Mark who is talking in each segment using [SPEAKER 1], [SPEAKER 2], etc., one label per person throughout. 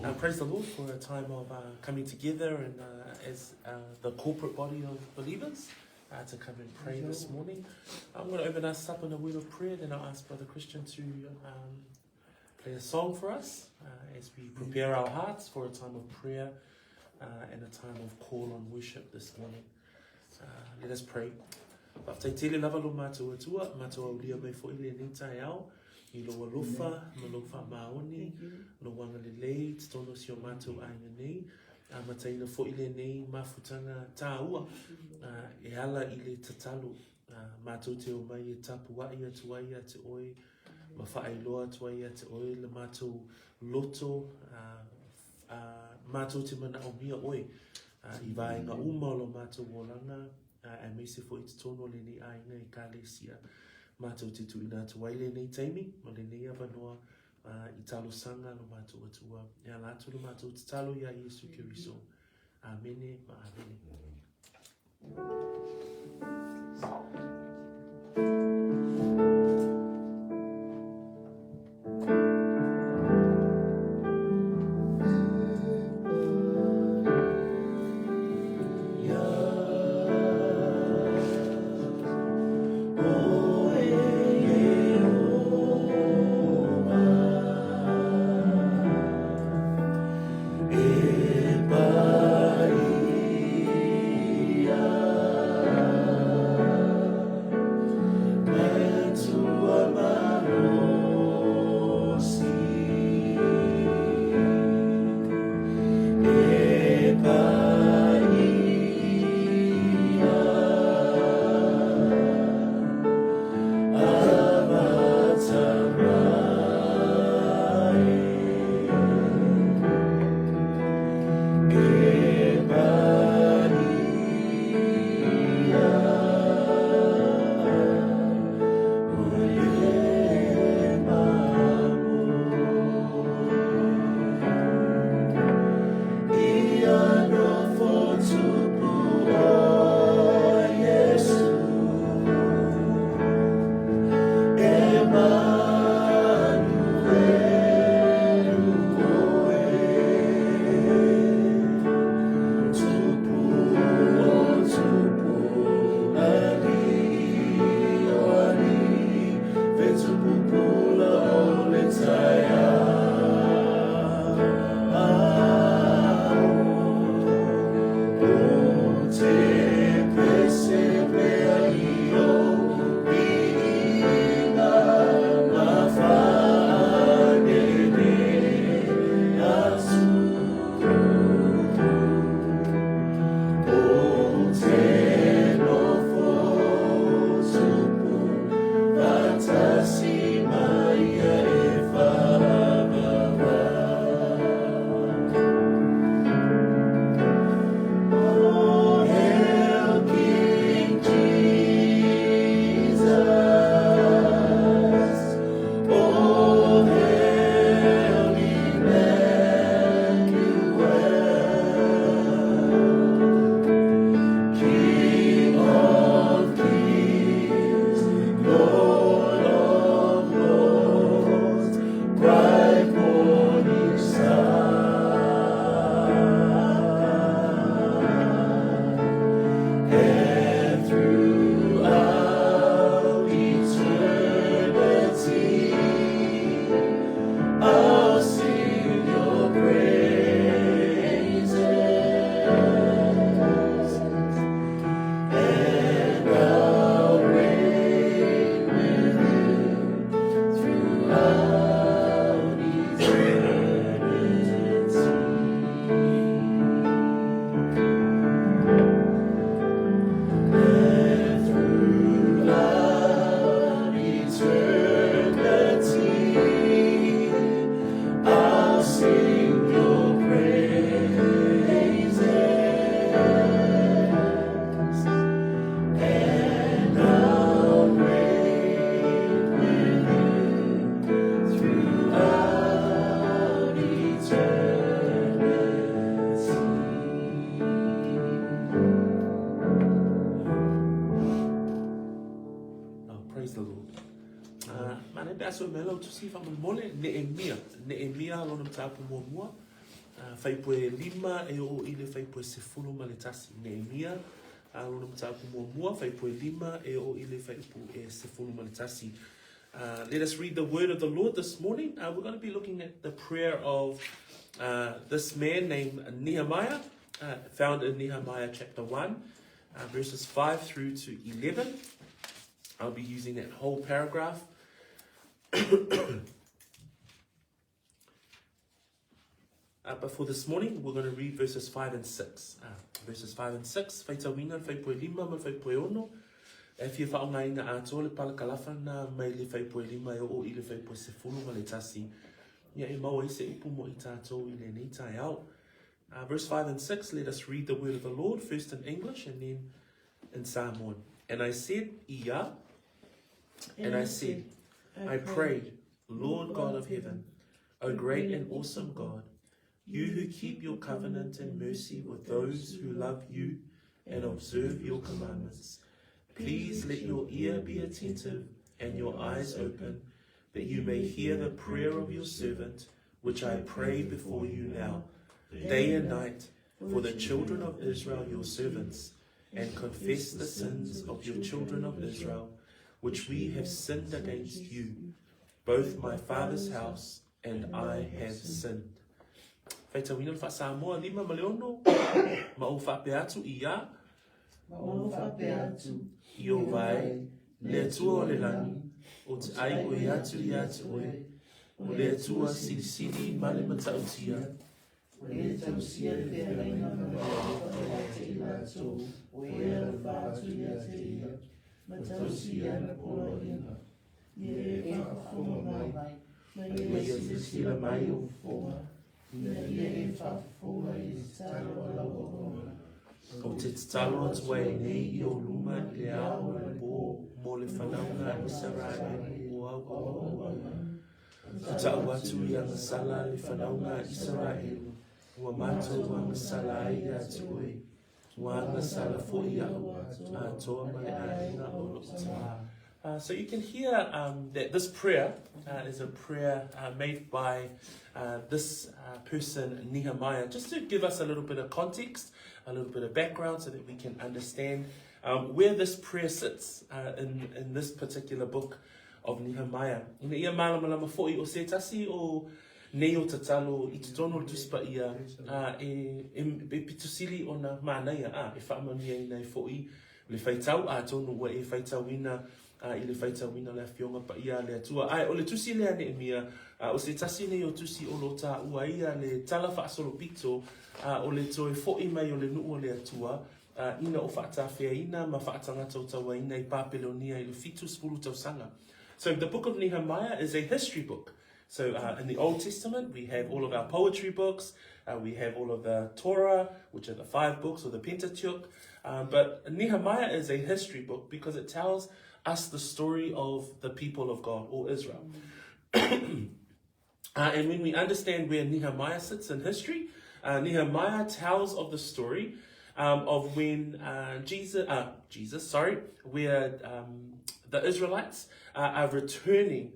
[SPEAKER 1] Uh, praise the Lord for a time of uh, coming together and uh, as uh, the corporate body of believers uh, to come and pray this morning. I'm going to open us up in a word of prayer, then I'll ask Brother Christian to um, play a song for us uh, as we prepare our hearts for a time of prayer uh, and a time of call on worship this morning. Uh, let us pray. Faafetai tele lava lo matou Atua, matou aulia mai foi lenei taeao, i lou alofa ma lou faamaoni, lou agalelei i totonu o si o matou aiga nei, amataina foi lenei mafutaga tāua e ala i le tatalo. Matou te omai e tapuai atu ai ia te oe, ma faailoa atu ai ia te oe le matou loto, matou te manaomia oe i vaega uma o lo matou olaga, aemaise foi i totonu o lenei aiga Ekalesia. Matou te tuuina atu ai lenei taimi ma lenei avanoa i talosaga lo matou Atua. E ala atu le matou tatalo iā Iesu Keriso. Amene ma amene. Tusi faamolemole, Neemia, Neemia lona mataupu muamua. Fuaipue 5 e oo i le fuaipue 11. Neemia, lona mataupu muamua, fuaipue 5 e oo i le fuaiupu e 11. Let us read the word of the Lord this morning. We're going to be looking at the prayer of this man named Nehemiah, found in Nehemiah chapter 1, verses 5 through to 11. I'll be using that whole paragraph. But for this morning, we're going to read verses 5 and 6. Verses 5 and 6, Whaitauina, whaipoe lima ma whaipoe ono. E fia whaongaina atoa le palakalafa na mai le whaipoe lima e o i le whaipoe sefulu ma le tasi. Ia e maua i se upu mo i tātou i le nei tai ao. Verse 5 and 6, let us read the word of the Lord, first in English and then in Samoan. And I said, Ia, and I said, I prayed, Lord God of heaven, O great and awesome God, you who keep your covenant and mercy with those who love you and observe your commandments, please let your ear be attentive and your eyes open, that you may hear the prayer of your servant, which I pray before you now, day and night, for the children of Israel, your servants, and confess the sins of your children of Israel, which we have sinned against you. Both my father's house and I have sinned. Faitauina le faa-Samoa lima ma le ono, ma ou faapea atu i a.
[SPEAKER 2] Ma ou faapea atu.
[SPEAKER 1] Ieova e, le Atua o le lagi, o te ai oe atu ia te oe, o le Atua silisili ma le matautia.
[SPEAKER 2] Ua le tausia le feagaiga ma le alofa ia te i latou, o e alofa atu ia te ia, ma tausi i ana poloaiga. Ia e faafofoga mai, ma ia silasila mai ou fofoga, ina ia e faafofoga i le tatalo a lau auauna.
[SPEAKER 1] Ou te tatalo atu ai nei i ou luma i le ao ma le pō mo le whanaunga a Isaraelu o au auauna. Ua ta'u atu i agasala le whanaunga a Isaraelu, ua mātou agasala ai ia te oe, ua agasala fo'i a'u atoa ma le aiga o lo'u tamā. So you can hear that this prayer is a prayer made by this person, Nehemiah. Just to give us a little bit of context, a little bit of background so that we can understand where this prayer sits in this particular book of Nehemiah. Ina ia mālamalama fo'i o se tasi o nei o tatalo i totonu o le Tusi Paia, ā, e, e, e pitosili ona mānaia, ā, e faamanuiaina ai fo'i le faitau, atonu ua e faitauina, ā, i le faitauina o le Afioga Paia a le Atua. Ae o le tusi lea a Neemia, ā, o se tasi nei o tusi o lo tāua ia le tala faasolopito, ā, o le toe fo'i mai o le nu'u o le Atua, ā, ina o fa'atafeaina ma fa'atagatautauaina i Papelonia i le 70 tausaga. So the book of Nehemiah is a history book. So in the Old Testament, we have all of our poetry books, we have all of the Torah, which are the five books, or the Pentateuch. But Nehemiah is a history book because it tells us the story of the people of God, or Israel. And when we understand where Nehemiah sits in history, Nehemiah tells of the story of when Jesus, Jesus, sorry, where the Israelites are returning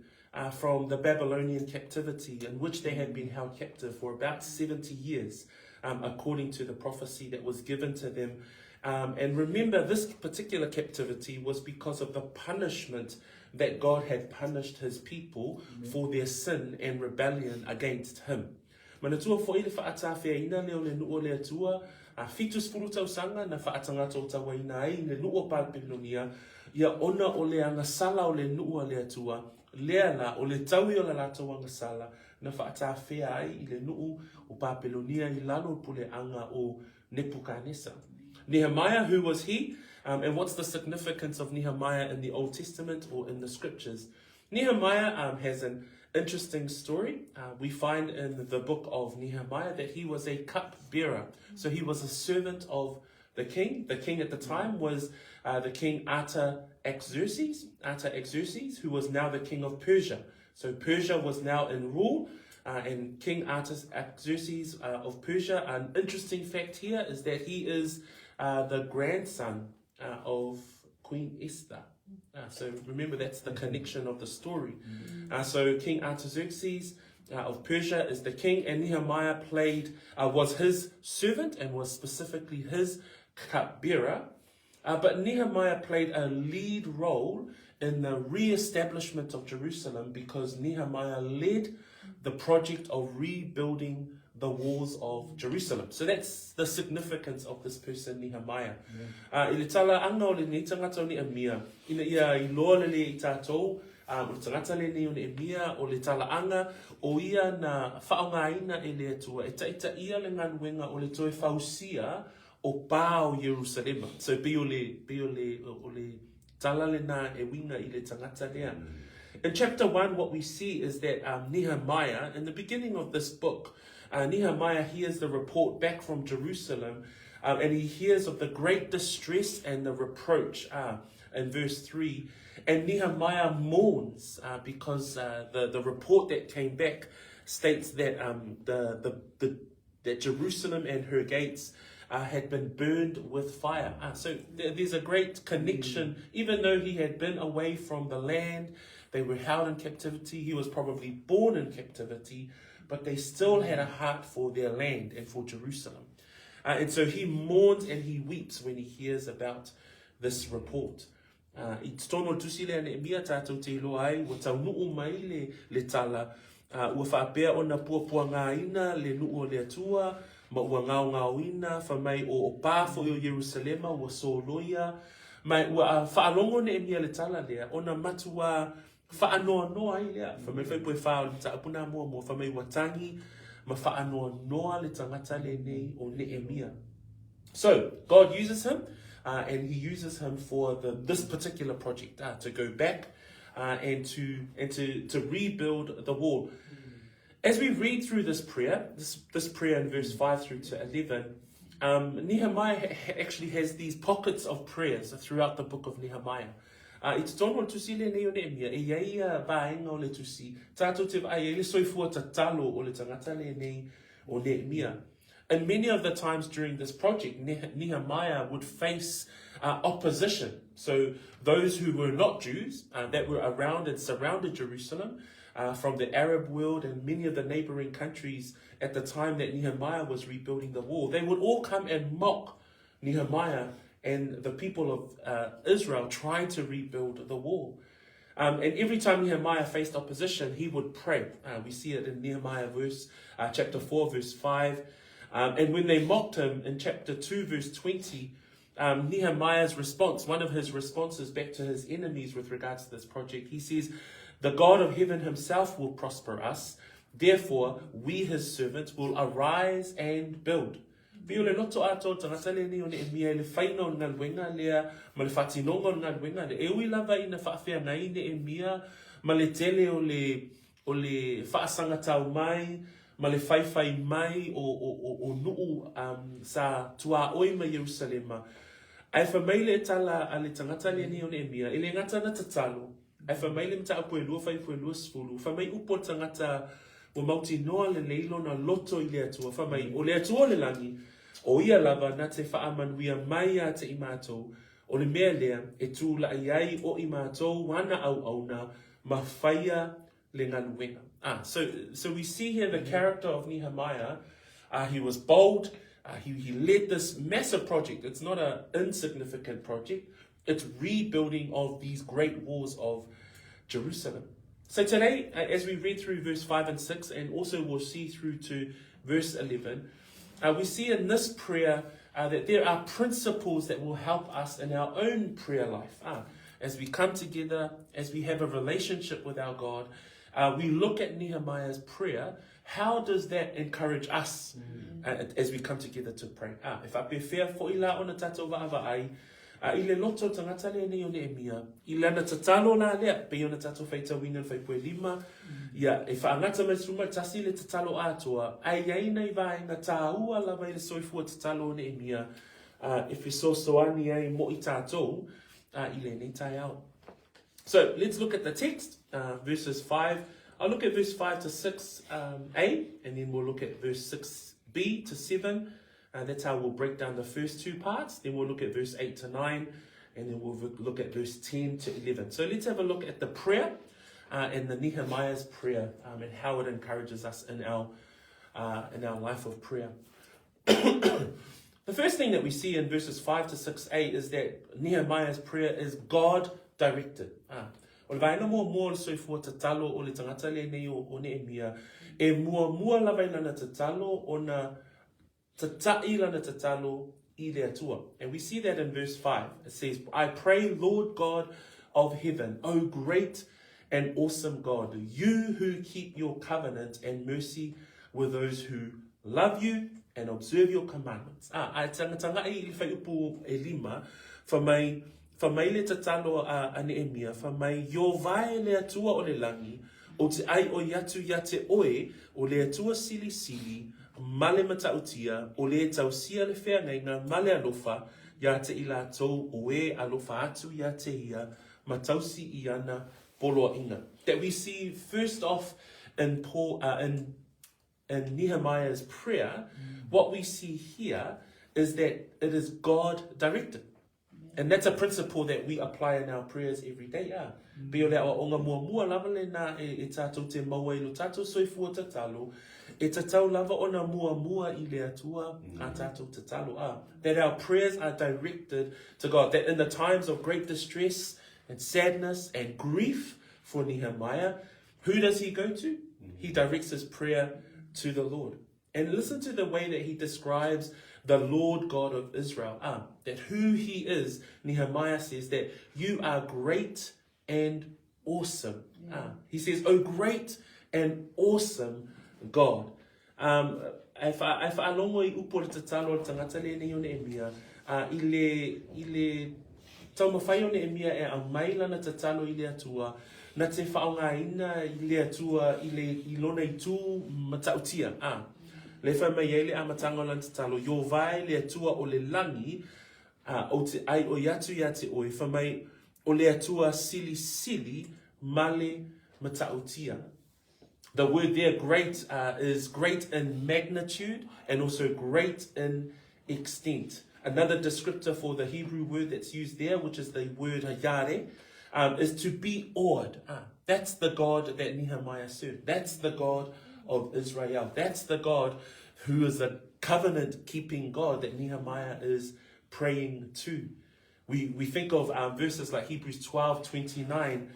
[SPEAKER 1] from the Babylonian captivity in which they had been held captive for about 70 years, according to the prophecy that was given to them. And remember, this particular captivity was because of the punishment that God had punished his people for their sin and rebellion against him. Manatua fo'i le fa'atafeaina lea o le nu'u o le Atua, a 70 tausaga na fa'atagataotauaina ai le nu'u o Papelonia, ia ona o le agasala o le nu'u a le Atua, lea la, o le taui o la latou agasala na fa'atafea ai i le nu'u o Papelonia i lalo o le puleaga o Nebuchadnezzar. Nehemiah, who was he? And what's the significance of Nehemiah in the Old Testament or in the scriptures? Nehemiah has an interesting story. We find in the book of Nehemiah that he was a cupbearer. So he was a servant of the king. The king at the time was the king Artaxerxes, Artaxerxes, who was now the king of Persia. So Persia was now in rule, and King Artaxerxes of Persia. An interesting fact here is that he is the grandson of Queen Esther. So remember, that's the connection of the story. So King Artaxerxes of Persia is the king, and Nehemiah played, was his servant and was specifically his cupbearer. But Nehemiah played a lead role in the re-establishment of Jerusalem because Nehemiah led the project of rebuilding the walls of Jerusalem. So that's the significance of this person, Nehemiah. I le tala anga o lenei tangata o Neemia, ina ia iloa lelei i tātou, o le tagata lenei o Neemia, o le tala anga, o ia na whaongaina e le Atua, e taitaia le galuega o le toe fausia o pā o Ierusalema. So pei o le, pei o le, o le tala lena e uiga i le tagata lea. In chapter 1, what we see is that Nehemiah, in the beginning of this book, Nehemiah hears the report back from Jerusalem, and he hears of the great distress and the reproach in verse 3. And Nehemiah mourns because the report that came back states that that Jerusalem and her gates had been burned with fire. So there's a great connection, even though he had been away from the land, they were held in captivity, he was probably born in captivity, but they still had a heart for their land and for Jerusalem. And so he mourns and he weeps when he hears about this report. I totonu o le tusi lea Neemia tātou te iloa ai, ua taunuu mai le, le tala, ua faapea ona puapuagāina le nuu o le Atua, ma ua gaogaoina, fai mai o, o pā foi o Ierusalema ua soloia, ma ua faalogo Neemia le tala lea, ona matuā faanoanoa ai lea. Fai mai le fuaiupu e whā o le mataupu nā muamua, fai mai ua tangi ma faanoanoa le tagata lenei o Neemia. So, God uses him, and he uses him for the, this particular project, to go back and, to, and to, to rebuild the wall. As we read through this prayer, this, this prayer in verse 5 through to 11, Nehemiah actually has these pockets of prayers throughout the book of Nehemiah. I totonu o le tusi lenei o Neemia, e i ai ia vaega o le tusi, tātou te vaai ai le soifua tatalo o le tagata lenei o Neemia. And many of the times during this project, Nehemiah would face opposition. So those who were not Jews, that were around and surrounded Jerusalem, from the Arab world and many of the neighboring countries at the time that Nehemiah was rebuilding the wall, they would all come and mock Nehemiah and the people of Israel trying to rebuild the wall. And every time Nehemiah faced opposition, he would pray. We see it in Nehemiah verse, chapter 4, verse 5. And when they mocked him in chapter 2, verse 20, Nehemiah's response, one of his responses back to his enemies with regards to this project, he says, The God of heaven himself will prosper us. Therefore, we his servants will arise and build. Pei o le loto atoa o le tagata lenei o Neemia i le whainga o le galuega lea ma le whatinonga o le galuega lea. E ui lava ina whaafeagai Neemia ma le tele o le, o le whaasangatau mai ma le whaiwhai mai o, o, o, o nuu sa tuaoi ma Ierusalema. Ae fai mai le tala a le tagata lenei o Neemia, e le gata na tatalo, Ae fai mai le mataupu e lua fuaiupu e 20, fai mai upu o le tagata ua mautinoa lelei lona loto i le Atua, fai mai, O le Atua o le lagi, o ia lava na te faamanuia mai ia te i matou, o le mea lea e tula'i ai o i matou ana auauna ma faia le galuega. Ah, so, so we see here the character of Nehemiah. He was bold. He led this massive project. It's not an insignificant project. It's rebuilding of these great walls of Jerusalem. So today, as we read through verse 5 and 6, and also we'll see through to verse 11, we see in this prayer that there are principles that will help us in our own prayer life. As we come together, as we have a relationship with our God, we look at Nehemiah's prayer. How does that encourage us as we come together to pray? E faapefea fo'i la ona tātou vaavaai i le loto o le tagata lenei o Neemia, i lana tatalo la lea, pei ona tātou faitauina i le fuaiupu e lima, ia, e faagata mai le 11 le tatalo atoa, ae i ai nai vaega tāua lava i le soifua tatalo o Neemia, e fesoasoani ai mo i tātou i lenei taeao. So let's look at the text, verses 5. I'll look at verse 5 to 6a, and then we'll look at verse 6b to 7. That's how we'll break down the first two parts. Then we'll look at verse 8 to 9, and then we'll look at verse 10 to 11. So let's have a look at the prayer. and the Nehemiah's prayer and how it encourages us in our, in our life of prayer. the first thing that we see in verses 5 to 6a is that Nehemiah's prayer is God directed. Ah. O le vaega muamua o le soifua tatalo o le tangata lenei o, o Nehemia, e muamua lava i lana tatalo ona tata'i lana tatalo i le Atua. And we see that in verse 5. It says, I pray, Lord God of heaven, O great and awesome God, you who keep your covenant and mercy with those who love you and observe your commandments. Ah, ai tanga i le whaiupu e lima, wha mai, wha mai le tatalo a, a Neemia, wha mai, yo vae le atua o le langi, o te ai o iatu ia te oe, o le atua sili sili, ma le matautia, o le tausia le wheangainga ma le alofa, ia te i lātou o e alofa atu ia te ia, ma tausi i ana poloaiga. That we see first off in, Paul, in, in Nehemiah's prayer, what we see here is that it is God directed. And that's a principle that we apply in our prayers every day. Ah. Pe o le aoaoga muamua lava lena e, e tātou te maua i lo tātou soifua tatalo, e tatau lava ona muamua i le Atua a tātou tatalo. Ah. That our prayers are directed to God. That in the times of great distress and sadness and grief for Nehemiah, who does he go to? He directs his prayer to the Lord. And listen to the way that he describes the Lord God of Israel. Ah, that who he is, Nehemiah says that you are great and awesome. Yeah. Ah, he says, Oh, great and awesome God. Um, e wha, e whaalongo i upo le tatalo le tangata le nei o Nehemia, uh, i le, i le taumawhai o Nehemia e au mai lana tatalo i le atua, na te whaongaina i le atua i le i lona i tū matautia. Ah, le whai mai ei le amatanga o lana tatalo, yo vai le atua o le langi, uh, o te ai o i atu ia te oe, whai mai o le atua sili sili male matautia. The word there, great, is great in magnitude and also great in extent. Another descriptor for the Hebrew word that's used there, which is the word yare, is to be awed. That's the God that Nehemiah served. That's the God of Israel. That's the God who is a covenant keeping God that Nehemiah is praying to. We, we think of verses like Hebrews 12 29,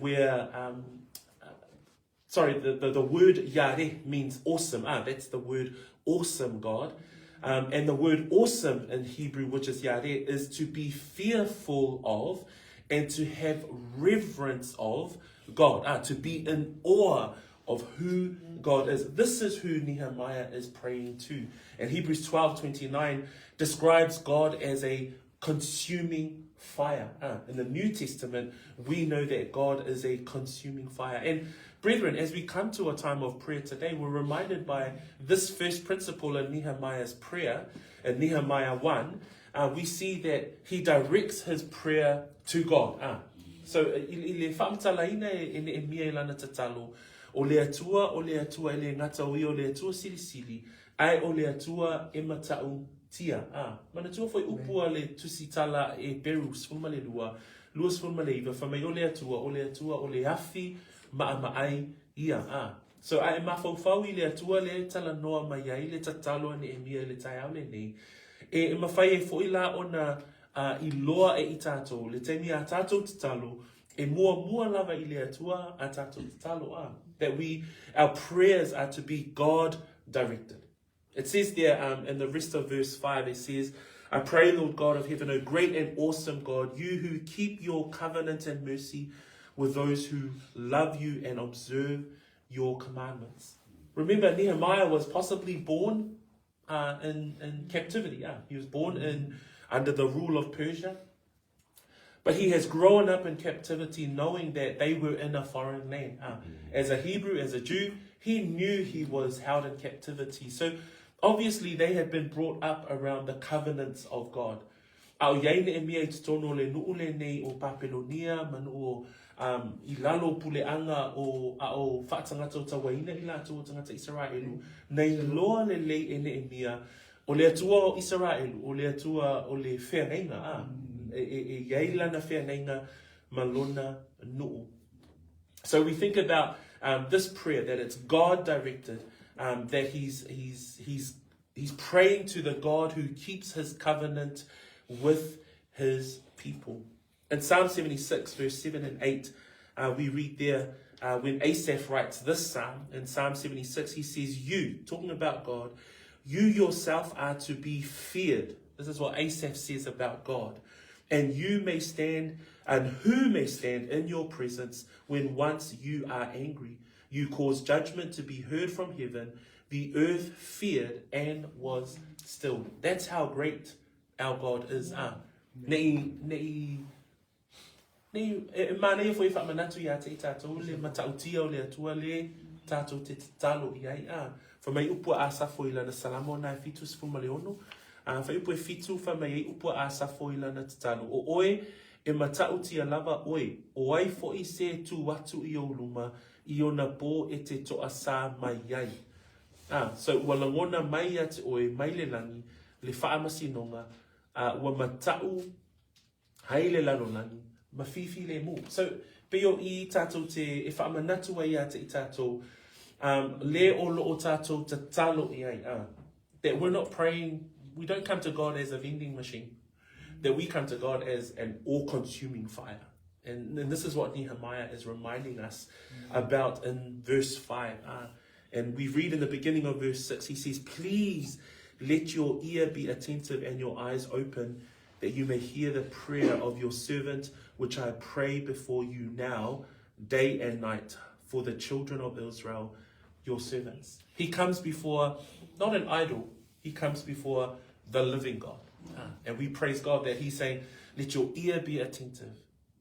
[SPEAKER 1] where, sorry, the, the, the word Yareh means awesome. Ah, that's the word awesome God. And the word awesome in Hebrew, which is Yareh, is to be fearful of and to have reverence of God, ah, to be in awe of who God is. This is who Nehemiah is praying to. And Hebrews 12 29 describes God as a consuming fire. Ah, in the New Testament, we know that God is a consuming fire. And brethren, as we come to a time of prayer today, we're reminded by this first principle in Nehemiah's prayer, in Nehemiah 1, we see that he directs his prayer to God. Ah. So, i, i le whaamtalaina e, e Nehemia i lana tatalo, o le atua, o le atua, e le ngata o ia, o le atua silisili, ai o le atua e matau tia. Ah, manatua foi upu a le tusitala e Peru, 12, 29, wha mai o le atua, o le atua, o le afi, maa maai, ia. Ah. So, a e mafaufau i le atua le tala noa mai ai, le tatalo a Nehemia i le taeao lenei, e, e mawhai e foi la ona uh, i loa e i tātou, le taimi a tātou tatalo, e muamua lava i le atua a tātou tatalo. Ah, that we, our prayers are to be God directed. It says there um, in the rest of verse 5, it says, I pray, Lord God of heaven, O great and awesome God, you who keep your covenant and mercy with those who love you and observe your commandments. Remember, Nehemiah was possibly born in, in captivity. Yeah. He was born in under the rule of Persia. But he has grown up in captivity knowing that they were in a foreign land. As a Hebrew, as a Jew, he knew he was held in captivity. So obviously they had been brought up around the covenants of God. A o iai Nehemia i totonu o le nuu lenei o Papelonia ma nuu o um, i lalo puleanga o a o whaatangata o tauaina i lātou o tangata Israelu, nei loa le lei e Nehemia o le atua o Israelu, o le atua o le wheangeinga, a, e, e, e iai lana wheangeinga ma lona nuu. So we think about um, this prayer that it's God directed, um, that he's, he's, he's, he's praying to the God who keeps his covenant with his people. In Psalm 76, verse 7 and 8, uh, we read there uh, when Asaph writes this psalm in Psalm 76, he says, You, talking about God, you yourself are to be feared. This is what Asaph says about God. And you may stand, and who may stand in your presence when once you are angry? You cause judgment to be heard from heaven. The earth feared and was stilled. That's how great our God is. Ah. Nei, nei, nei, e, e mānaia foi whaamanatu ia te i tātou le matautia o le atua le tātou te tatalo i ai. Ah. Fa mai upu a Asafo i lana salamo na e fitu sefulu ma le ono. A fai upu e fitu fa mai ai upu a Asafo i lana tatalo. O oe e matautia lava oe, o ai foʻi se tū atu i ou luma, i ona pō e te toʻasā mai ai. A, so ua lagona mai ia te oe mai le lagi, le faamasinoga, a ua mataʻu hai le lalolagi, ma fifi le mu. So, pei o i tātou te e faamanatu ai ia te i tātou, um, le o loo tātou tatalo i ai, uh, that we're not praying, we don't come to God as a vending machine, that we come to God as an all-consuming fire. And, and this is what Nehemiah is reminding us mm. about in verse 5. Uh, and we read in the beginning of verse 6, he says, Please let your ear be attentive and your eyes open, that you may hear the prayer of your servant, which I pray before you now, day and night, for the children of Israel, your servants. He comes before not an idol, he comes before the living God. Ah, and we praise God that he's saying, Let your ear be attentive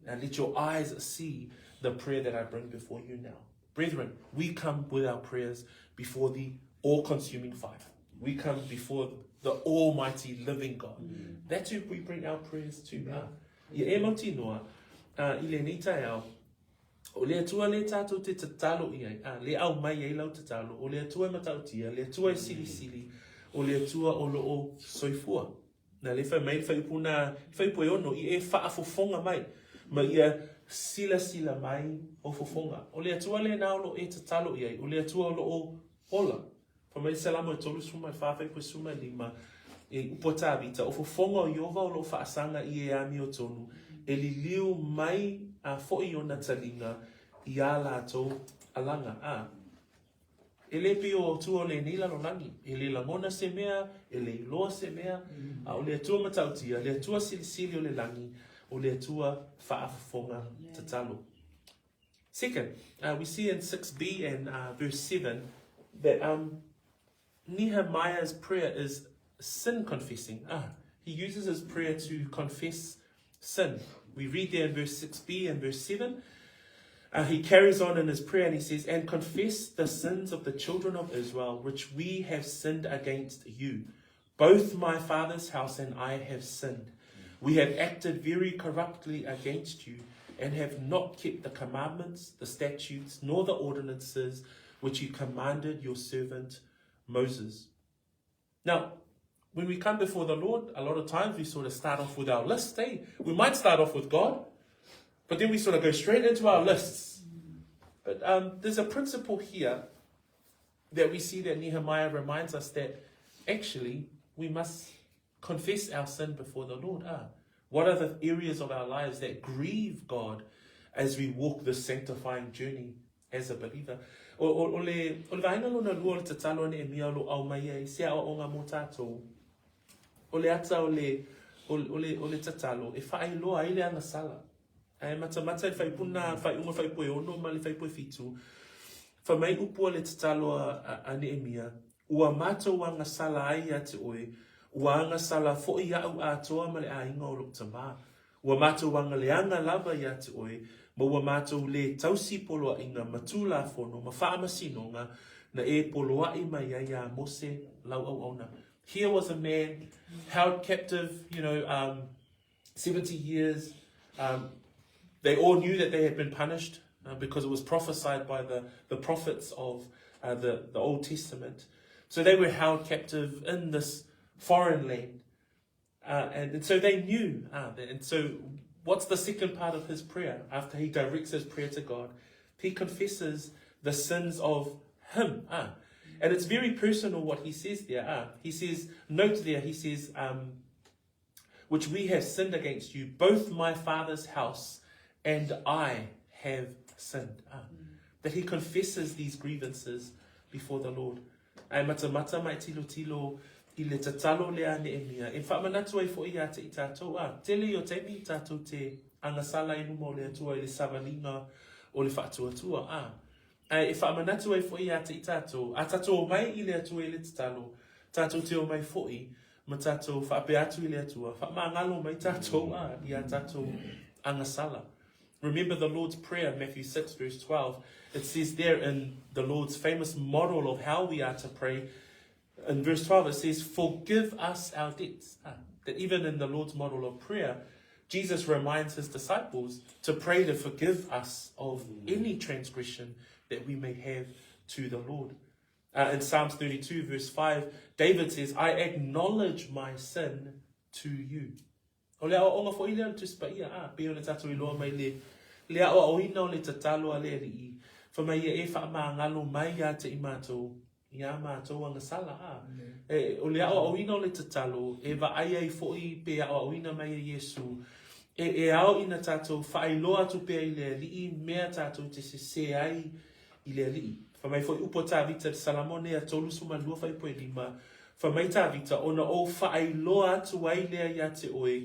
[SPEAKER 1] and let your eyes see the prayer that I bring before you now. Brethren, we come with our prayers before the all consuming fire. We come before the almighty living God. Mm. That's who we bring our prayers to now. Ia e mauti noa, uh, i le nei taeao, o le Atua le tātou te tatalo i ai, a, le au mai ai lau tatalo, o le Atua e matautia, le Atua e silisili, o le Atua o loo soifua. Na le whai mai le whaiupu nā, le whaiupu e ono, i e whaafofonga mai, ma ia silasila mai o fofonga. O le Atua le nā o loo e tatalo i ai, o le Atua o loo ola. Fai mai le Salamo e 34 whaiupu e 15, e upu a Tāvita, o fofonga o Iova o loo whaasaga i e amiotonu, e liliu mai a foʻi ona taliga i ā lātou alaga. A. E le pei o tua o lenei lalolagi, e le lagona se mea, e le iloa se mea, a o le Atua matautia, le Atua silisili o le lagi, o le Atua faafofoga tatalo. Second, uh, we see in 6b and uh, verse 7 that um, Nehemiah's prayer is sin confessing. Ah, he uses his prayer to confess sin. We read there in verse 6b and verse 7. Uh, he carries on in his prayer and he says, And confess the sins of the children of Israel, which we have sinned against you. Both my father's house and I have sinned. We have acted very corruptly against you and have not kept the commandments, the statutes, nor the ordinances which you commanded your servant Moses. Now, when we come before the Lord, a lot of times we sort of start off with our list, eh? We might start off with God, but then we sort of go straight into our lists. But um, there's a principle here that we see that Nehemiah reminds us that actually we must confess our sin before the Lord. Ah, what are the areas of our lives that grieve God as we walk this sanctifying journey as a believer? O, o, o, le, o le vaega lona lua o le tatalo a Nehemia o lo au mai ai se aoaoga mo tātou. O le ata o le, o, o le, o le tatalo e whaailoa ai le agasala. Ae matamata i le faipuna, faaiuga faaipu e ono ma le faaipu e fitu, fai mai upu a le tatalo a, a, a Neemia, Ua matou agasala ai ia te oe, ua agasala foʻi aʻu atoa ma le ʻaiga o loʻu tamā. Ua matou agaleaga lava ia te oe, ma ua matou lē tausi poloaʻiga ma Tulafono ma faamasinoga na e poloaʻi mai ai iā Mose lau auauna. Here was a man held captive, you know, um, 70 years. Um, they all knew that they had been punished uh, because it was prophesied by the, the prophets of uh, the, the Old Testament. So they were held captive in this foreign land. Uh, and, and so they knew. Uh, and so, what's the second part of his prayer after he directs his prayer to God? He confesses the sins of him. Ah. And it's very personal what he says there. Ah. He says, note there, he says, um, which we have sinned against you, both my father's house and I have sinned. Ah. That he confesses these grievances before the Lord. Ae matamata mai tilotilo i le tatalo lea Neemia. E whaamanatu ai fo'i ia te i tātou, a, tele i o taimi i tātou te agasala i luma o le Atua i le savaliga o le whaatuatua, a. Ae e whaamanatu ai fo'i ia te i tātou, a tātou o mai i le Atua i le tatalo, tātou te o mai fo'i, ma tātou whaapea atu i le Atua, whaamāngalo mai tātou, a, i a tātou agasala. Remember the Lord's Prayer, Matthew 6, verse 12. It says there in the Lord's famous model of how we are to pray, in verse 12 it says, Forgive us our debts. Ah, that even in the Lord's model of prayer, Jesus reminds his disciples to pray to forgive us of any transgression that we may have to the Lord. Uh, in Psalms 32, verse 5, David says, I acknowledge my sin to you. O le aoaoga foi lea o le Tusi Paia, ā, pei ona tātou iloa mai le, le aoaoina o le tatalo a le Alii, fai mai ia e faamagalo mai ia te i mātou, i ā mātou agasala, ā. E, o le aoaoina o le tatalo, e vaai ai foi pe aoaoina mai e Iesu, e, e ao ina tātou faailoa atu pea i le Alii mea tātou te sesē ai i le Alii. Fai mai foi upu a Tāvita i le Salamo nei a 32 fuaiupu e lima, Fai mai Tāvita, Ona ou faailoa atu ai lea iā te oe,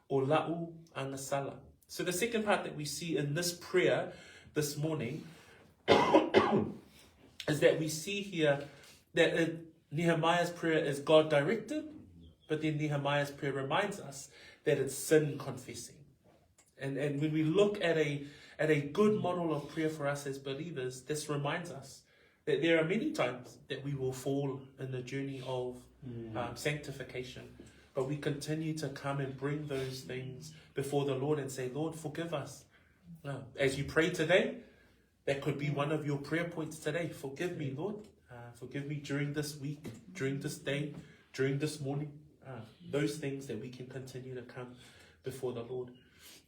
[SPEAKER 1] o la'u agasala. So the second part that we see in this prayer this morning is that we see here that it, Nehemiah's prayer is God directed, but then Nehemiah's prayer reminds us that it's sin confessing. And, and when we look at a, at a good model of prayer for us as believers, this reminds us that there are many times that we will fall in the journey of mm. um, sanctification. But we continue to come and bring those things before the Lord and say, Lord, forgive us. Now, as you pray today, that could be one of your prayer points today. Forgive me, Lord. Uh, forgive me during this week, during this day, during this morning. Uh, those things that we can continue to come before the Lord.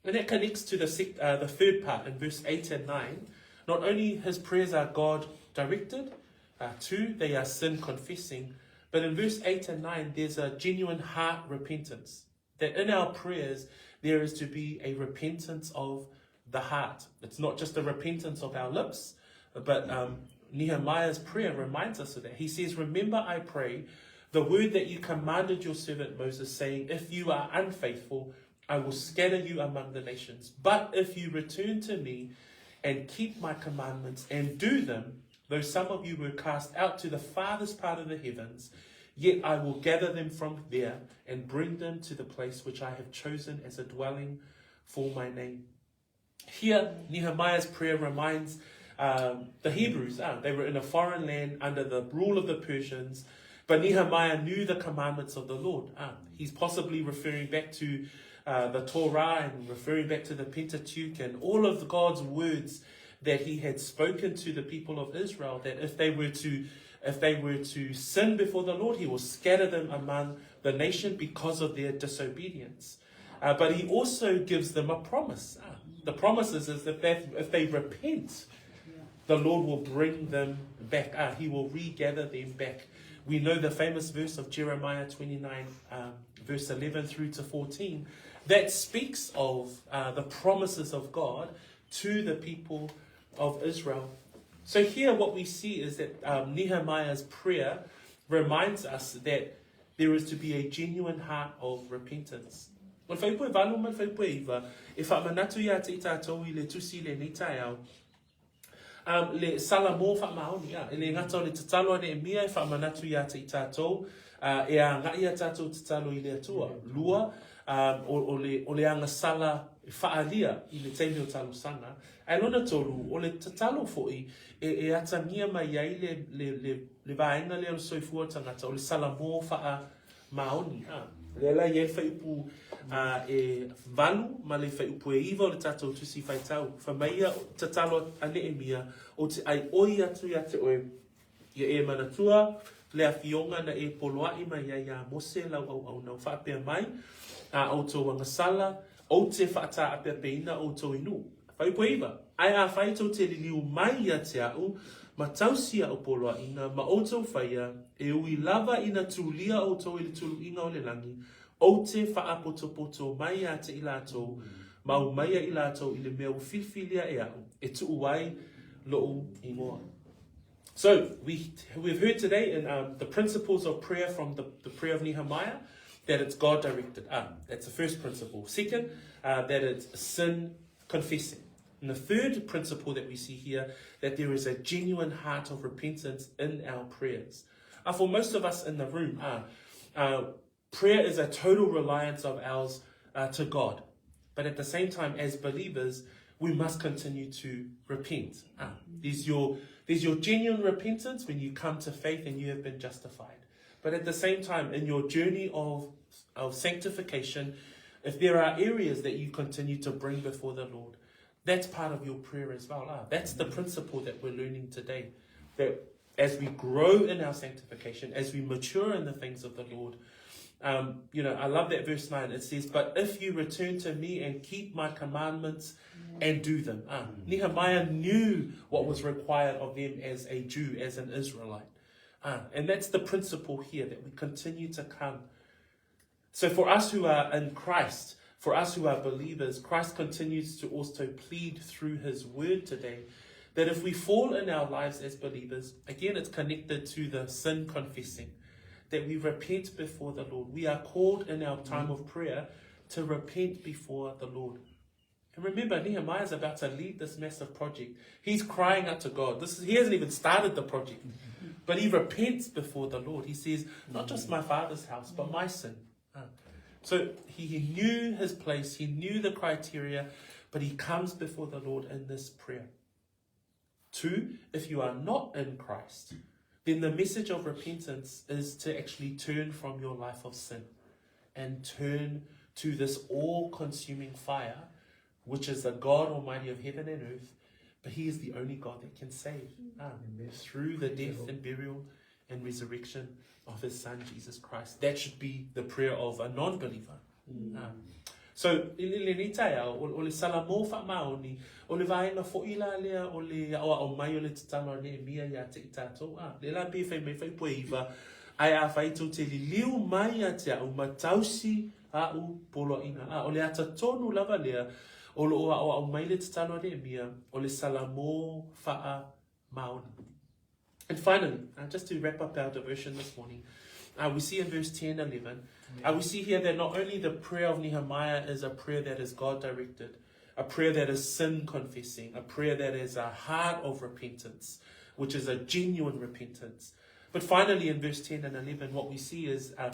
[SPEAKER 1] And that connects to the, sec- uh, the third part in verse 8 and 9. Not only his prayers are God directed, uh, two, they are sin confessing, but in verse 8 and 9, there's a genuine heart repentance. That in our prayers, there is to be a repentance of the heart. It's not just a repentance of our lips, but um, Nehemiah's prayer reminds us of that. He says, Remember, I pray, the word that you commanded your servant Moses, saying, If you are unfaithful, I will scatter you among the nations. But if you return to me and keep my commandments and do them, though some of you were cast out to the farthest part of the heavens, yet I will gather them from there and bring them to the place which I have chosen as a dwelling for my name. Here, Nehemiah's prayer reminds um, the Hebrews, uh, they were in a foreign land under the rule of the Persians, but Nehemiah knew the commandments of the Lord. Uh, he's possibly referring back to uh, the Torah and referring back to the Pentateuch and all of God's words that he had spoken to the people of Israel that if they were to if they were to sin before the Lord, he will scatter them among the nation because of their disobedience. Uh, but he also gives them a promise. Uh, the promise is, is that they, if they repent, the Lord will bring them back. Uh, he will regather them back. We know the famous verse of Jeremiah 29, um, verse 11 through to 14, that speaks of uh, the promises of God to the people of Israel. So here what we see is that um, Nehemiah's prayer reminds us that there is to be a genuine heart of repentance. O le fuaiupu e valu ma le fuaiupu e iva, e faamanatu iā te i tātou i le tusi i lenei taeao, um, le Salamo faamaoni, a, e le gata o le tatalo a Neemia e faamanatu iā te i tātou, uh, e agaʻi a tātou tatalo i le Atua. Lua, um, o, o, le, o le agasala e faalia i le taimi o talosaga. Ae lona tolu, o le tatalo foʻi e, e atagia mai ai le, le, le, le vaega lea o le soifua o le tagata, o le Salamo faamaoni. A, lea la e i ai le fuaiupu a, e valu ma le fuaiupu e iva o le tatou Tusi Faitau. Fai mai ia tatalo a Neemia, ou te ʻaiʻoi atu iā te oe, ia e manatua le afioga na e poloaʻi mai ai iā Mose lau auauna o faapea mai, a outou agasala, ou te faataapeapeina outou i nuu. Fuaiupu e iva. Ae afai tou te liliu mai ia te a'u, ma tausi a'u poloaiga, ma outou faia, e ui lava ina tulia outou i le tuluiga o le lagi, ou te faapotopoto mai ia te i latou, ma aumaia i latou i le mea ua filifilia e a'u, e tuu ai lo'u igoa. So, we, we've heard today in um, the principles of prayer from the, the prayer of Nehemiah that it's God directed. Ah, that's the first principle. Second, uh, that it's sin confessing. And the third principle that we see here, that there is a genuine heart of repentance in our prayers. Uh, for most of us in the room, uh, uh, prayer is a total reliance of ours uh, to God. But at the same time, as believers, we must continue to repent. Ah, there's your, there's your genuine repentance when you come to faith and you have been justified. But at the same time, in your journey of, of sanctification, if there are areas that you continue to bring before the Lord, that's part of your prayer as well. Ah, that's the principle that we're learning today. That as we grow in our sanctification, as we mature in the things of the Lord, um, you know, I love that verse 9. It says, But if you return to me and keep my commandments and do them. Ah, Nehemiah knew what was required of them as a Jew, as an Israelite. Ah, and that's the principle here that we continue to come. So for us who are in Christ, for us who are believers, Christ continues to also plead through his word today that if we fall in our lives as believers, again, it's connected to the sin confessing, that we repent before the Lord. We are called in our time of prayer to repent before the Lord. And remember, Nehemiah is about to lead this massive project. He's crying out to God. This is, he hasn't even started the project. But he repents before the Lord. He says, Not just my father's house, but my sin. Ah. So he, he knew his place, he knew the criteria, but he comes before the Lord in this prayer. Two, if you are not in Christ, then the message of repentance is to actually turn from your life of sin and turn to this all consuming fire, which is the God Almighty of heaven and earth. But He is the only God that can save ah, through the death and burial and resurrection of His Son, Jesus Christ. That should be the prayer of a non believer. Mm. Ah. So, i le lenei taeao, o, o le Salamo faamaoni, o le vaega foʻi la lea o le aʻoaʻo mai o le tatalo a Neemia iā te i tātou, ā, le la pe fai mai fai poe iwa, ae afai tou te liliu mai ia te a'u ma tausi a'u poloaiga. Ā, o le ata tonu lava lea o loo aʻoaʻo mai le tatalo a Neemia, o le Salamo faamaoni. And finally, uh, just to wrap up our devotion this morning, uh, we see in verse 10 11, uh, we see here that not only the prayer of Nehemiah is a prayer that is God directed, a prayer that is sin confessing, a prayer that is a heart of repentance, which is a genuine repentance. But finally, in verse 10 and 11, what we see is uh,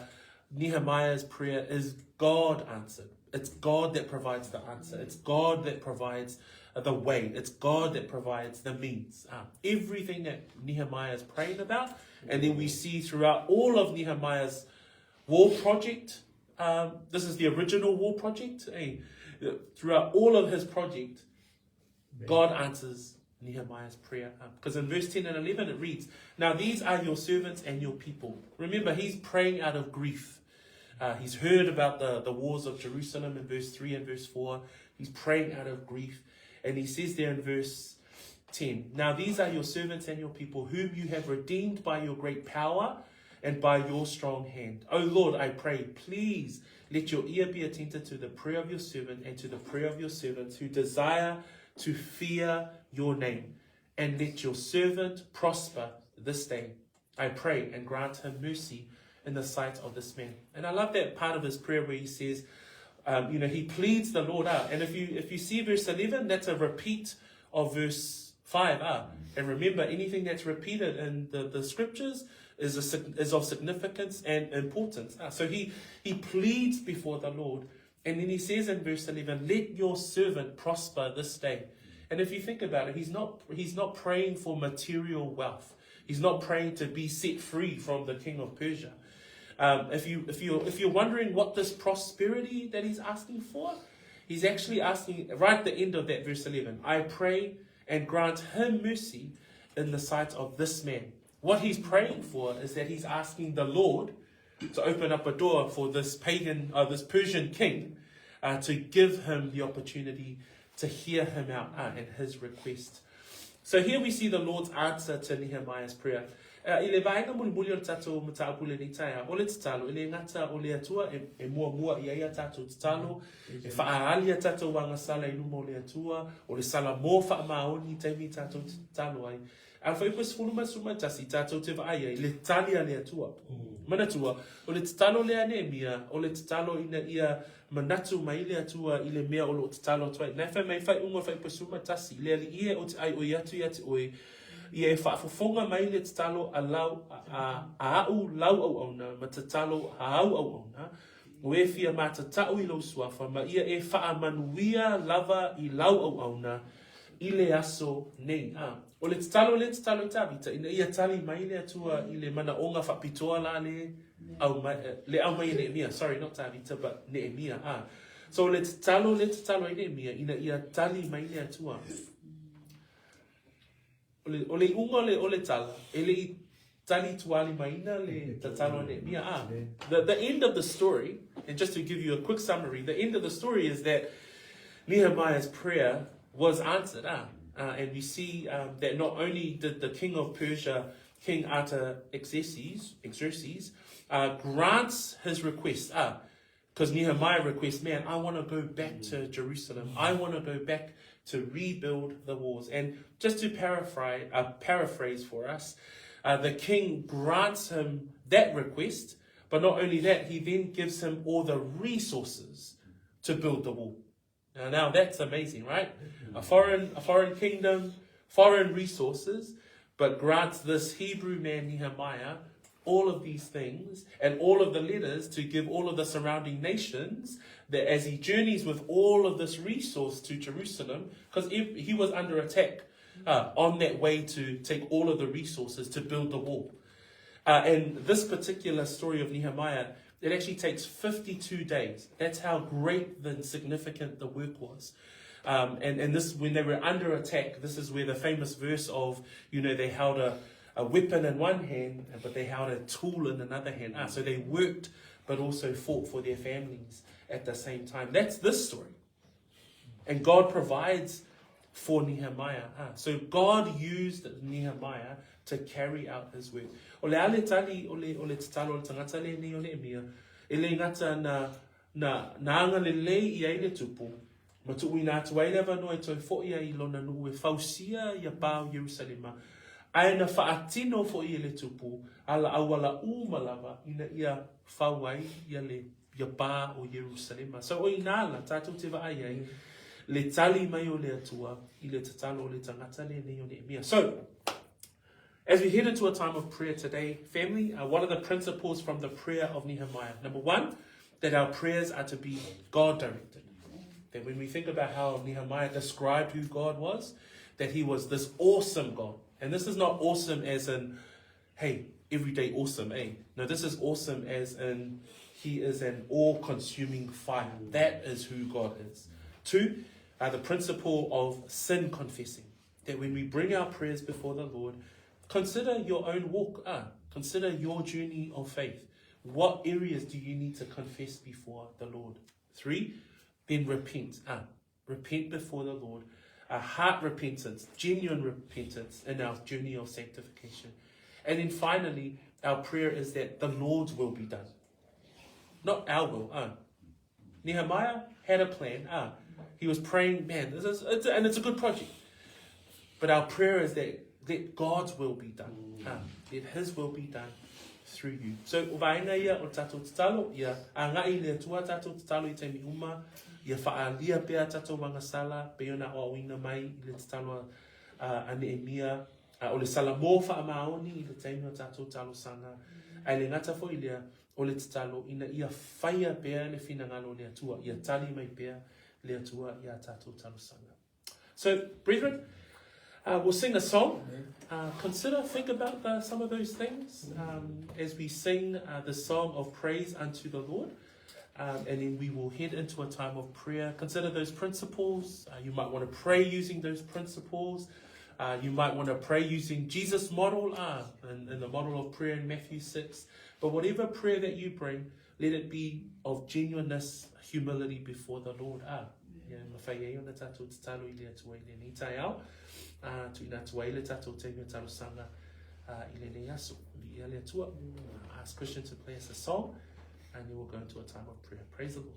[SPEAKER 1] Nehemiah's prayer is God answered. It's God that provides the answer. It's God that provides the way. It's God that provides the means. Uh, everything that Nehemiah is praying about, and then we see throughout all of Nehemiah's war project, um, this is the original war project, eh? throughout all of his project, God answers Nehemiah's prayer. Because in verse 10 and 11 it reads, Now these are your servants and your people. Remember, he's praying out of grief. Uh, he's heard about the, the wars of Jerusalem in verse 3 and verse 4. He's praying out of grief. And he says there in verse 10 Now these are your servants and your people, whom you have redeemed by your great power and by your strong hand. O Lord, I pray, please let your ear be attentive to the prayer of your servant and to the prayer of your servants who desire to fear your name, and let your servant prosper this day. I pray and grant him mercy in the sight of this man. And I love that part of his prayer where he says, um, you know, he pleads the Lord out. And if you if you see verse 11, that's a repeat of verse 5. Ah. And remember, anything that's repeated in the, the scriptures is, a, is of significance and importance. Ah. So he, he pleads before the Lord. And then he says in verse 11, let your servant prosper this day. And if you think about it, he's not, he's not praying for material wealth. He's not praying to be set free from the king of Persia. Um, if, you, if, you're, if you're wondering what this prosperity that he's asking for, he's actually asking right at the end of that verse 11, I pray and grant him mercy in the sight of this man. What he's praying for is that he's asking the Lord to open up a door for this pagan, uh, this Persian king, uh, to give him the opportunity to hear him out uh, and his request. So here we see the Lord's answer to Nehemiah's prayer. Uh, I le vaega mulimuli o le tātou mataupu lenei taeao, o le tatalo, e le gata o le Atua e, e muamua i ai a tātou tatalo, e whaaali a tātou agasala i luma o le Atua, o le sala mō whaamaoni taimi tātou tatalo ai. A whai koe sefulu ma suma tasi, tātou te vaai ai, le tali a le Atua. Manatua, o le tatalo lea Nehemia, o le tatalo ina ia manatu mai le Atua i le mea o loo tatalo atu ai. Na e whai mai whai unga whai suma tasi, le ali ie o te ai oi atu ia te oe, ia e whaafofonga mai le tatalo a lau, a, a, a au lau au auna, ma tatalo a au au auna, o e fia matatau i lou suafa, ma ia e faamanuia lava i lau auauna i le aso nei. A, o le tatalo le tatalo i Tavita, ina ia tali mai le Atua i le manaoga faapitoa la le au mai, le au mai e Nehemia. Sorry, not Tavita, but Nehemia. A, so le tatalo le tatalo i Nehemia, ina ia tali mai le Atua. O le, o le iuga o le, o le tala, e le i tali tualimaina le tatalo a Nehemia. Ah, the, the end of the story, and just to give you a quick summary, the end of the story is that Nehemiah's prayer was answered. Ah, and we see that not only did the king of Persia, King Artaxerxes, Xerxes, grants his request. Ah, because Nehemiah requests, man, I want to go back to Jerusalem. I want to go back to rebuild the walls. And just to paraphrase, paraphrase for us, the king grants him that request, but not only that, he then gives him all the resources to build the wall. Now, now that's amazing, right? A foreign, a foreign kingdom, foreign resources, but grants this Hebrew man Nehemiah all of these things and all of the letters to give all of the surrounding nations that as he journeys with all of this resource to Jerusalem, because he was under attack on that way to take all of the resources to build the wall. And this particular story of Nehemiah, it actually takes 52 days. That's how great and significant the work was. And, and this, when they were under attack, this is where the famous verse of, you know, they held a, a weapon in one hand, but they held a tool in another hand. So they worked, but also fought for their families at the same time. That's this story. And God provides for Nehemiah. So God used Nehemiah to carry out his work. O le ale tali o le, o le tatalo o le tangata le nei o Nehemia, e le ngata na, na, na anga le lei i ai le tupu, ma tuuina atu ai le avanoa e toe fo'i ai i lona nuu e fausia ia pā o Ierusalema, ae na faatino fo'i e le tupu ala auala uma lava ina ia fau ai ia le ia pā o Ierusalema. So o inā la, tātou te vaai ai, le tali mai o le Atua i le tatalo o le tangata lenei o Nehemia. So, as we head into a time of prayer today, family, what are the principles from the prayer of Nehemiah? Number one, that our prayers are to be God-directed. That when we think about how Nehemiah described who God was, that he was this awesome God. And this is not awesome as in, hey, everyday awesome, eh? No, this is awesome as in he is an all-consuming fire. That is who God is. Two, the principle of sin confessing. That when we bring our prayers before the Lord, consider your own walk. Consider your journey of faith. What areas do you need to confess before the Lord? Three, then repent. Repent before the Lord. A heart repentance, genuine repentance in our journey of sanctification. And then finally, our prayer is that the Lord's will be done. Not our will. Nehemiah had a plan. He was praying, man, this is, it's a, and it's a good project. But our prayer is that let God's will be done. Let His will be done through you. So, o vaenga ia o tātou tatalo, ia a ngai le Atua tātou tatalo i taimi uma, ia whaalia pea tātou agasala, pe ona o auina mai i le tatalo a, a Nehemia, a o le sala mō whaamaoni i le taimi o tātou talosanga, ai le ngata foi lea o le tatalo ina ia whaia pea le whinangalo o le Atua, ia tali mai pea le Atua i a tātou talosanga. So, brethren, we'll sing a song. Consider, think about some of those things as we sing the song of praise unto the Lord. And then we will head into a time of prayer. Consider those principles. You might want to pray using those principles. You might want to pray using Jesus' model, and the model of prayer in Matthew 6. But whatever prayer that you bring, let it be of genuineness, humility before the Lord. Ia mafai ai ona tatou tatalo i le Atua i lenei taeao, ā, tuuina atu ai le tatou taimi o talosaga i lenei aso. Viia le Atua. Ask Christian to play us a song and then we'll go into a time of prayer. Praise the Lord.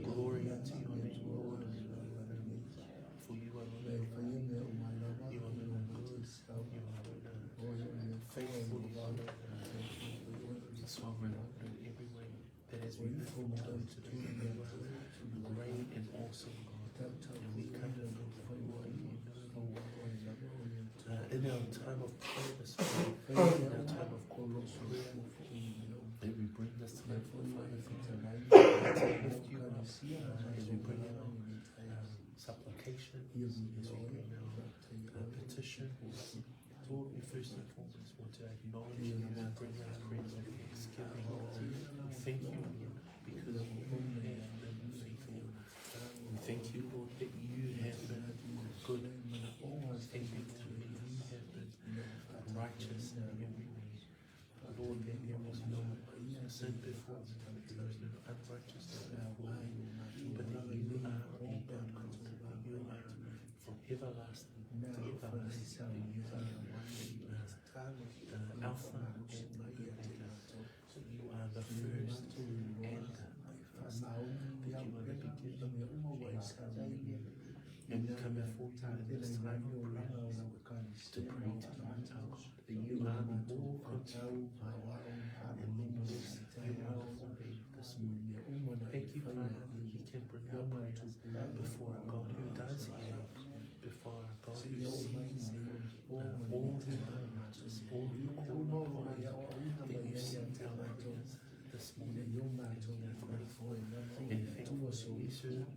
[SPEAKER 1] Glory unto your name, Lord. For you alone, you alone are good. You alone are faithful. You alone are sovereign, Lord, in every way. That as we lift you today, you are great and awesome, God. And we come before you, Lord. In our time of prayer this morning, in our time of corporate prayer, that we bring this time, Father God, to lift you up as we bring our supplications, as we bring our petitions. Lord, we first and foremost want to acknowledge you and bring our prayers of thanksgiving. We thank you, Lord, because you have been faithful. We thank you, Lord, that you have been good. We thank you, Lord, that you have been righteous in every way. Lord, that there was no sin before you, there was no unrighteousness before you, but that you are a God, that you are from everlasting to everlasting, that you are the Alpha and the Omega, that you are the first and the last, that you are the beginning and the end. And we come before you in this time of prayer to pray to you, our God, that you are the all-consuming fire. And Lord, you,
[SPEAKER 2] faia
[SPEAKER 1] Father, that
[SPEAKER 2] i
[SPEAKER 1] we can bring our
[SPEAKER 2] ona
[SPEAKER 1] prayers
[SPEAKER 2] tupulaga
[SPEAKER 1] before our God who does hear, before our God who
[SPEAKER 2] seia oo mai
[SPEAKER 1] sees
[SPEAKER 2] nei po ma
[SPEAKER 1] all
[SPEAKER 2] lenei
[SPEAKER 1] who
[SPEAKER 2] taeao
[SPEAKER 1] are
[SPEAKER 2] i
[SPEAKER 1] righteous,
[SPEAKER 2] matou
[SPEAKER 1] all who call
[SPEAKER 2] uma
[SPEAKER 1] upon
[SPEAKER 2] mai
[SPEAKER 1] you,
[SPEAKER 2] aoaoina
[SPEAKER 1] that
[SPEAKER 2] mai
[SPEAKER 1] you
[SPEAKER 2] ai ia
[SPEAKER 1] see
[SPEAKER 2] te
[SPEAKER 1] our
[SPEAKER 2] matou
[SPEAKER 1] prayers this
[SPEAKER 2] ina
[SPEAKER 1] morning.
[SPEAKER 2] ia o
[SPEAKER 1] And
[SPEAKER 2] matou
[SPEAKER 1] we are grateful
[SPEAKER 2] faafoe lava o
[SPEAKER 1] and
[SPEAKER 2] le
[SPEAKER 1] thankful
[SPEAKER 2] Atua
[SPEAKER 1] that we
[SPEAKER 2] soifua.
[SPEAKER 1] serve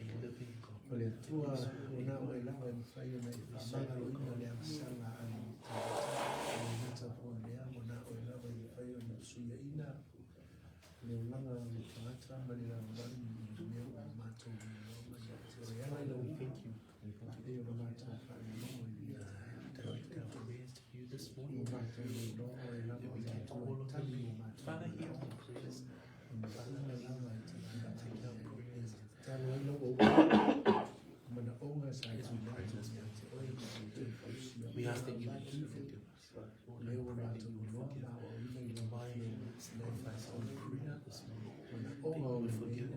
[SPEAKER 1] a living God.
[SPEAKER 2] O le
[SPEAKER 1] That we
[SPEAKER 2] Atua
[SPEAKER 1] serve
[SPEAKER 2] o
[SPEAKER 1] a
[SPEAKER 2] na
[SPEAKER 1] God
[SPEAKER 2] oe lava e mafai ona e
[SPEAKER 1] We serve a
[SPEAKER 2] faamagaloina
[SPEAKER 1] God
[SPEAKER 2] le agasala a le tagata. E le gata foi i lea, o na oe lava e mafai ona fesuiaina le olaga o le tagata ma le lalolagi i mea ua matou iloa mai ia te oe. E ala i
[SPEAKER 1] Father,
[SPEAKER 2] lau
[SPEAKER 1] we
[SPEAKER 2] upu,
[SPEAKER 1] thank you. We thank you
[SPEAKER 2] pei
[SPEAKER 1] that
[SPEAKER 2] ona
[SPEAKER 1] we
[SPEAKER 2] matou faalogologo i
[SPEAKER 1] can
[SPEAKER 2] lenei taeao.
[SPEAKER 1] direct our prayers to you this
[SPEAKER 2] O
[SPEAKER 1] morning,
[SPEAKER 2] matou iloa oe lava
[SPEAKER 1] that
[SPEAKER 2] o
[SPEAKER 1] we
[SPEAKER 2] le
[SPEAKER 1] can
[SPEAKER 2] Atua
[SPEAKER 1] call
[SPEAKER 2] e
[SPEAKER 1] on your
[SPEAKER 2] tali o
[SPEAKER 1] name.
[SPEAKER 2] matou
[SPEAKER 1] Father, hear
[SPEAKER 2] manaoga.
[SPEAKER 1] our prayers.
[SPEAKER 2] O mea
[SPEAKER 1] Father,
[SPEAKER 2] uma lava e te
[SPEAKER 1] take
[SPEAKER 2] manaomia
[SPEAKER 1] our
[SPEAKER 2] e
[SPEAKER 1] prayers
[SPEAKER 2] tatalo ai lau auauna manaoga sa
[SPEAKER 1] as we
[SPEAKER 2] tuuina
[SPEAKER 1] pray
[SPEAKER 2] atu
[SPEAKER 1] this
[SPEAKER 2] ia
[SPEAKER 1] morning.
[SPEAKER 2] te oe ma le toe fausia
[SPEAKER 1] We
[SPEAKER 2] mai.
[SPEAKER 1] ask that you do forgive us. Lord, I
[SPEAKER 2] Lea ua
[SPEAKER 1] pray that
[SPEAKER 2] matou
[SPEAKER 1] you would
[SPEAKER 2] iloa
[SPEAKER 1] forgive
[SPEAKER 2] ma aoaoina i lau
[SPEAKER 1] my
[SPEAKER 2] afioga le
[SPEAKER 1] sacrifice of prayer this morning. That
[SPEAKER 2] manaoga
[SPEAKER 1] you
[SPEAKER 2] o
[SPEAKER 1] would
[SPEAKER 2] lenei
[SPEAKER 1] forgive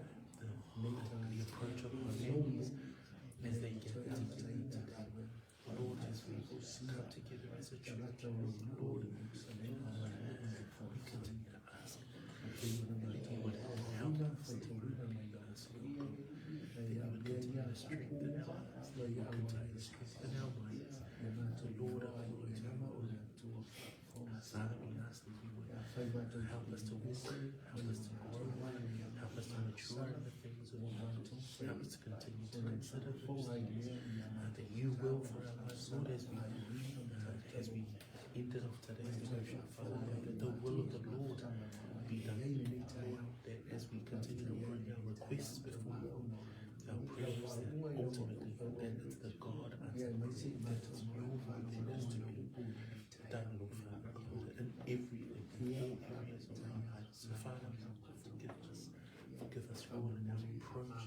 [SPEAKER 2] lenei
[SPEAKER 1] the
[SPEAKER 2] tagata
[SPEAKER 1] approach of our
[SPEAKER 2] logo
[SPEAKER 1] families as
[SPEAKER 2] le
[SPEAKER 1] they
[SPEAKER 2] toe
[SPEAKER 1] gather together
[SPEAKER 2] amataina
[SPEAKER 1] today.
[SPEAKER 2] galuega
[SPEAKER 1] Lord, as we
[SPEAKER 2] fausia
[SPEAKER 1] come together as a church,
[SPEAKER 2] tagata o lou nuu
[SPEAKER 1] Lord,
[SPEAKER 2] i Ierusalema ma le nuu e
[SPEAKER 1] we continue
[SPEAKER 2] fausiaina.
[SPEAKER 1] to ask
[SPEAKER 2] Pei ona
[SPEAKER 1] that you
[SPEAKER 2] matou
[SPEAKER 1] would help
[SPEAKER 2] aoaoina
[SPEAKER 1] us, that you would
[SPEAKER 2] faitauina
[SPEAKER 1] be
[SPEAKER 2] mai
[SPEAKER 1] with
[SPEAKER 2] lau
[SPEAKER 1] us, Lord God,
[SPEAKER 2] na
[SPEAKER 1] that
[SPEAKER 2] ia
[SPEAKER 1] you would
[SPEAKER 2] avea
[SPEAKER 1] continue
[SPEAKER 2] ia
[SPEAKER 1] to
[SPEAKER 2] upu
[SPEAKER 1] strengthen our hearts,
[SPEAKER 2] ma
[SPEAKER 1] that
[SPEAKER 2] ia
[SPEAKER 1] you would
[SPEAKER 2] auala
[SPEAKER 1] continue
[SPEAKER 2] e
[SPEAKER 1] to strengthen our minds.
[SPEAKER 2] le matou
[SPEAKER 1] Lord,
[SPEAKER 2] iloa ai
[SPEAKER 1] according
[SPEAKER 2] oe
[SPEAKER 1] to
[SPEAKER 2] lava
[SPEAKER 1] your
[SPEAKER 2] o
[SPEAKER 1] will.
[SPEAKER 2] le Atua faafofoga
[SPEAKER 1] Father, we ask that you would
[SPEAKER 2] Ia fai matou
[SPEAKER 1] help us to walk,
[SPEAKER 2] faapilimese
[SPEAKER 1] help
[SPEAKER 2] ma
[SPEAKER 1] us
[SPEAKER 2] ia
[SPEAKER 1] to
[SPEAKER 2] matou
[SPEAKER 1] grow,
[SPEAKER 2] ala ia
[SPEAKER 1] help us to mature
[SPEAKER 2] magasala
[SPEAKER 1] in the things of
[SPEAKER 2] ua
[SPEAKER 1] you.
[SPEAKER 2] matou
[SPEAKER 1] Help us to continue to
[SPEAKER 2] o le
[SPEAKER 1] consider those
[SPEAKER 2] faafofoga i
[SPEAKER 1] things
[SPEAKER 2] lea ia matou
[SPEAKER 1] that you will
[SPEAKER 2] tatalo
[SPEAKER 1] for
[SPEAKER 2] ma
[SPEAKER 1] our lives, Lord,
[SPEAKER 2] faasala
[SPEAKER 1] as we
[SPEAKER 2] aioina ma
[SPEAKER 1] as
[SPEAKER 2] tautalo
[SPEAKER 1] we ended off today's
[SPEAKER 2] mai toe
[SPEAKER 1] devotion, Father,
[SPEAKER 2] faafofoga
[SPEAKER 1] that
[SPEAKER 2] i
[SPEAKER 1] the will of
[SPEAKER 2] matou
[SPEAKER 1] the Lord
[SPEAKER 2] mafutaga ma
[SPEAKER 1] be
[SPEAKER 2] oe e
[SPEAKER 1] done.
[SPEAKER 2] iai lenei
[SPEAKER 1] Lord,
[SPEAKER 2] taeao
[SPEAKER 1] that as we continue to
[SPEAKER 2] faafetai ai
[SPEAKER 1] bring our
[SPEAKER 2] lenei
[SPEAKER 1] requests
[SPEAKER 2] taeao
[SPEAKER 1] before you,
[SPEAKER 2] ona o
[SPEAKER 1] our
[SPEAKER 2] lau
[SPEAKER 1] prayers, that
[SPEAKER 2] auaunga i lau
[SPEAKER 1] ultimately that it's the God
[SPEAKER 2] ia
[SPEAKER 1] answered
[SPEAKER 2] aemaise
[SPEAKER 1] prayer,
[SPEAKER 2] i
[SPEAKER 1] that
[SPEAKER 2] matou
[SPEAKER 1] it's your
[SPEAKER 2] malaga
[SPEAKER 1] will
[SPEAKER 2] faalogologo
[SPEAKER 1] that is
[SPEAKER 2] i
[SPEAKER 1] to
[SPEAKER 2] lau
[SPEAKER 1] be
[SPEAKER 2] upu i lenei taeao
[SPEAKER 1] done, Lord Father God, in everything, in
[SPEAKER 2] ia
[SPEAKER 1] all areas of
[SPEAKER 2] faafetai
[SPEAKER 1] our lives. So Father, forgive us. Forgive us, Lord, in our approach.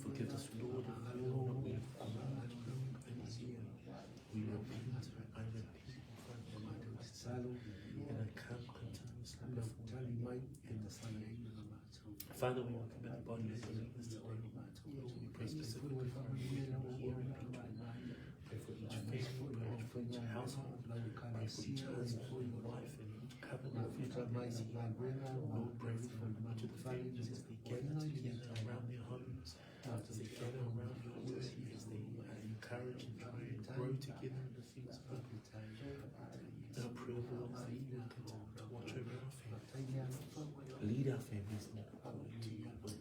[SPEAKER 1] Forgive us, Lord, if whether or not we have called you in any way. We repent. I repent in front of you of my sin, and I come continuously
[SPEAKER 2] na
[SPEAKER 1] before
[SPEAKER 2] tali
[SPEAKER 1] you
[SPEAKER 2] mai
[SPEAKER 1] at this time.
[SPEAKER 2] faafetai na matou
[SPEAKER 1] Father, we will commit the body of believers today. Lord, we pray specifically for our brethren here in Peachwood. Pray for each family, pray for each household, pray for each husband and wife and each covenant family that is here. Lord, pray for each of the families as they gather together around their homes, as they gather around your word, as they encourage and try and grow together in the things of God. Our prayer, Lord, is that you would continue to watch over our families. Lead our families, Lord, according to your will,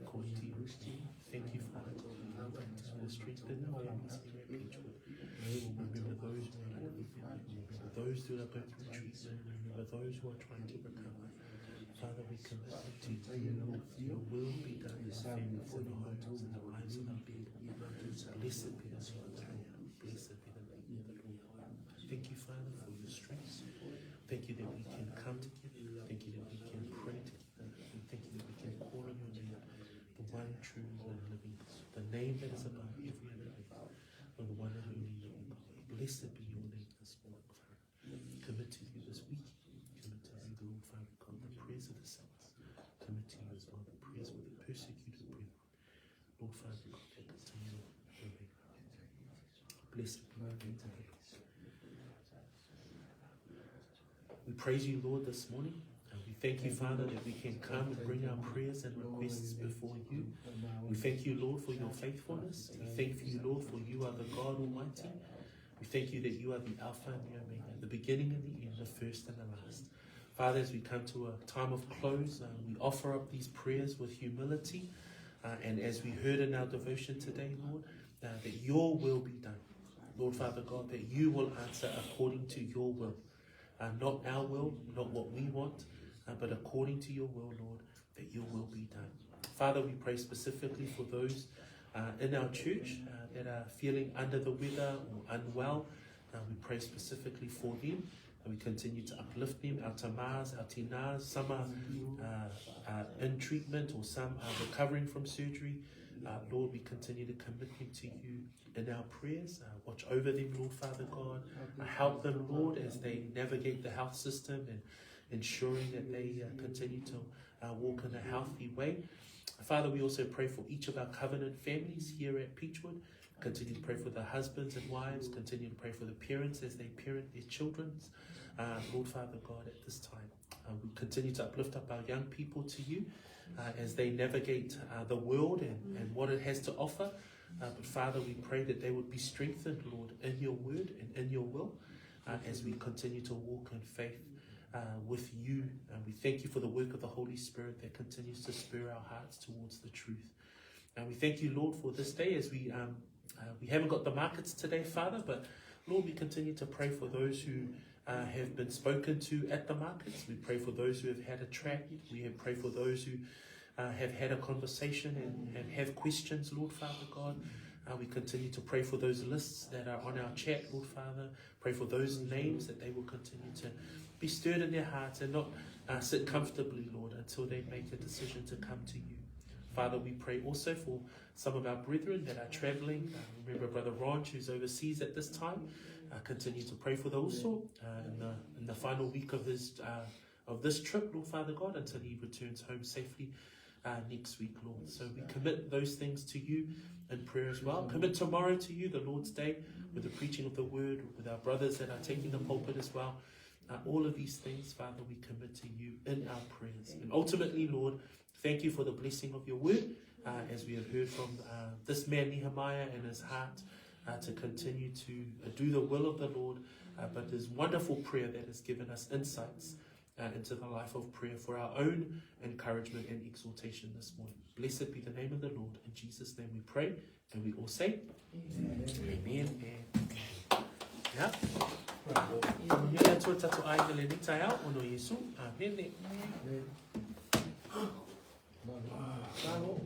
[SPEAKER 1] according to your plan. Thank you, Father God, that you continue to strengthen our families here at Peachwood. Remember those who are unwell. Remember those who are going through treatment. Remember those who are trying to recover. Father, we commit them to you, Lord. Your will be done in our families and the homes and the lives of our people. Blessed be the name of the Lord. Blessed be the name of the Lord. Thank you, Father, for your strength. Thank you that we can come together. Thank you that we can pray together. And thank you that we can call on your name, the one true and living God, the name that is above every other name, the one and only living God. Blessed be your name this morning, Father. Commit to you this week. Commit to you, the Lord, Father God, the prayers of the saints. Commit to you as well the prayers for the persecuted brethren. Lord, Father God, that continue to remain. Blessed be the name of the Lord. We praise you, Lord, this morning. And we thank you, Father, that we can come and bring our prayers and requests before you. We thank you, Lord, for your faithfulness. We thank you, Lord, for you are the God Almighty. We thank you that you are the Alpha and the Omega, the beginning and the end, the first and the last. Father, as we come to a time of close, we offer up these prayers with humility. And as we heard in our devotion today, Lord, that your will be done. Lord, Father God, that you will answer according to your will. Not our will, not what we want, but according to your will, Lord, that your will be done. Father, we pray specifically for those in our church that are feeling under the weather or unwell. We pray specifically for them. And we continue to uplift them, our tamars, our tinas. Some are in treatment or some are recovering from surgery. Lord, we continue to commit them to you in our prayers. Watch over them, Lord, Father God. Help them, Lord, as they navigate the health system and ensuring that they continue to walk in a healthy way. Father, we also pray for each of our covenant families here at Peachwood. Continue to pray for the husbands and wives. Continue to pray for the parents as they parent their children. Lord, Father God, at this time. We continue to uplift up our young people to you as they navigate the world and what it has to offer. But Father, we pray that they would be strengthened, Lord, in your word and in your will as we continue to walk in faith with you. And we thank you for the work of the Holy Spirit that continues to spur our hearts towards the truth. And we thank you, Lord, for this day as we haven't got the markets today, Father, but Lord, we continue to pray for those who have been spoken to at the markets. We pray for those who have had a track. We have pray for those who have had a conversation and have questions, Lord Father God. We continue to pray for those lists that are on our chat, Lord Father. Pray for those names that they will continue to be stirred in their hearts and not sit comfortably, Lord, until they make a decision to come to you. Father, we pray also for some of our brethren that are traveling. Remember Brother Ron, who's overseas at this time. Continue to pray for those also in the final week of his of this trip, Lord Father God, until he returns home safely next week, Lord. So we commit those things to you in prayer as well. Commit tomorrow to you, the Lord's Day, with the preaching of the word, with our brothers that are taking the pulpit as well. All of these things, Father, we commit to you in our prayers. And ultimately, Lord, thank you for the blessing of your word, as we have heard from this man Nehemiah and his heart to continue to do the will of the Lord, but his wonderful prayer that has given us insights into the life of prayer for our own encouragement and exhortation this morning. Blessed be the name of the Lord. In Jesus' name we pray, and we all say, Amen. Amen. Amen. Yeah. Ia atua tatou aiga le ni taeao ona o Iesu. Amene. Malo.